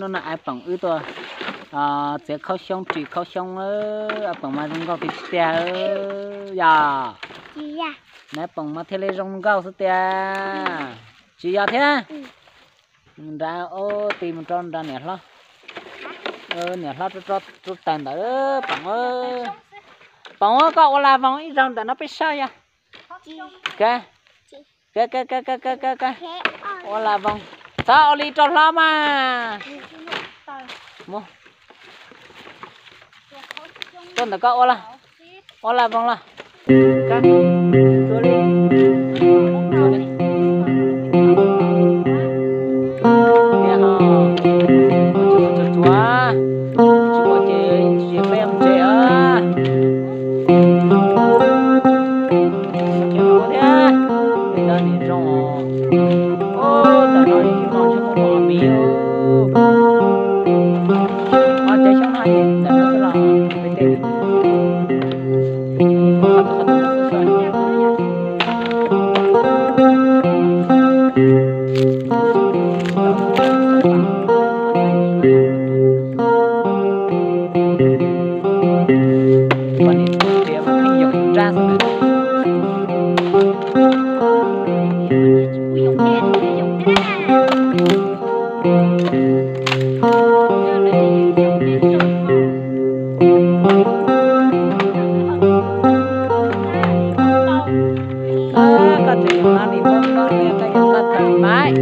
Hnub no Ab Poom wb tuaj txiav khaub xyoob, ris khaub xyoob, Ab Poom mas zoo nkauj tiag tiag yom. Nab Poom mas thiaj li zoo nkauj xwb tiag. Tsis yog thiab. Nrad, tis mus rau nrad niam hlob. Niam hlob rub taws ntawd Poom. Poom, koj ua la voos ib zaug ntawm no peb saib yog. Ua la voos. Txhob ua li rau hlob mas. Tuaj ntawm koj ua la voos los. Tsuav tsuav, tsis ua ces peb mus tsev os. Thiab, nim zoo. Ub, tam no ib hmo tsis muaj mov miv. Ua cov xyoob no ntawm no xwb los peb tej. Koj tseem nyob li koj nyob li koj nyob koj thaum maiv.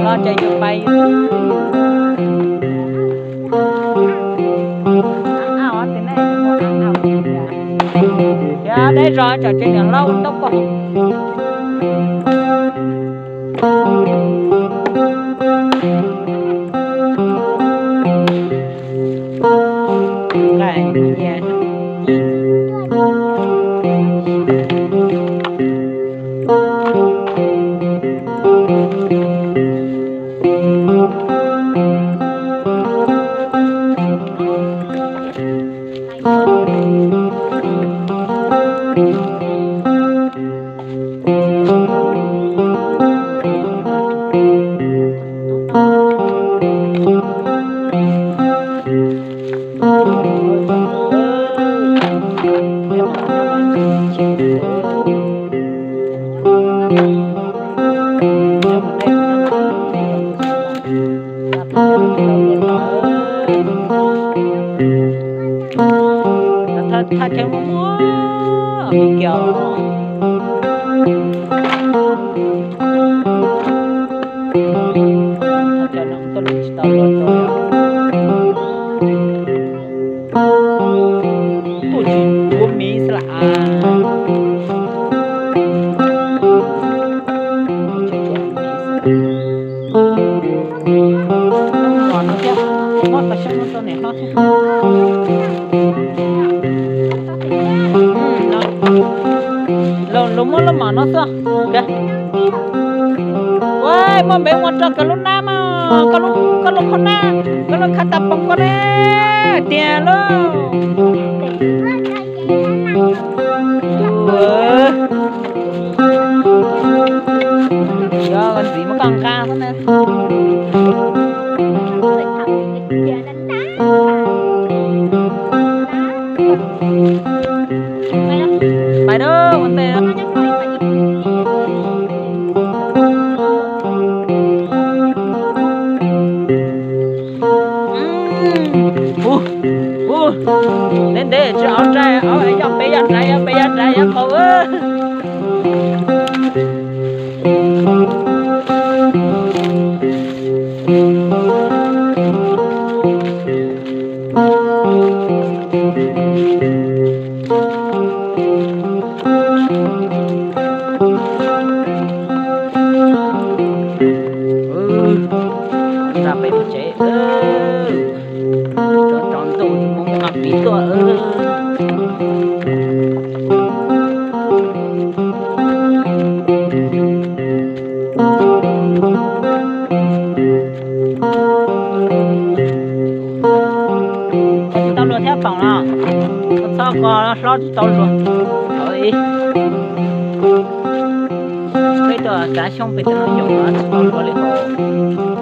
Los ces yus pais yus twb. Thiab deb zog tsam ces niam hlob ua ntaub koj. Thaj chaw muaj muaj li kiag. Thaj chaw no tuaj lawm tsis tau luag tuaj. Tuaj tsis tuav miv xwb las. Muab tau xyoob no rau niam hlob thiab. Los muab lub mom no xwb. Ua, muaj npev ua rau koj lub nab mas, koj lub, koj lub khaub nab, koj lub khaub tas poom koj ne, tiag lauj. Yog ntxiv muab koj nqa xwb na. Pais dab ua ntej. Ub, ub, ntev ntev tsis au rai, yog peb yog nrad, yog peb yog nrad yog qau. Nrog peb mus tsev, rov rov ntuj mus mus qas pis tuaj. Tsis tau luag thiab Poom los. Koj txhob ko hlob tsis tau luag. Peb tuaj kav xyoob peb tuaj yoom tsis tau luag li hos.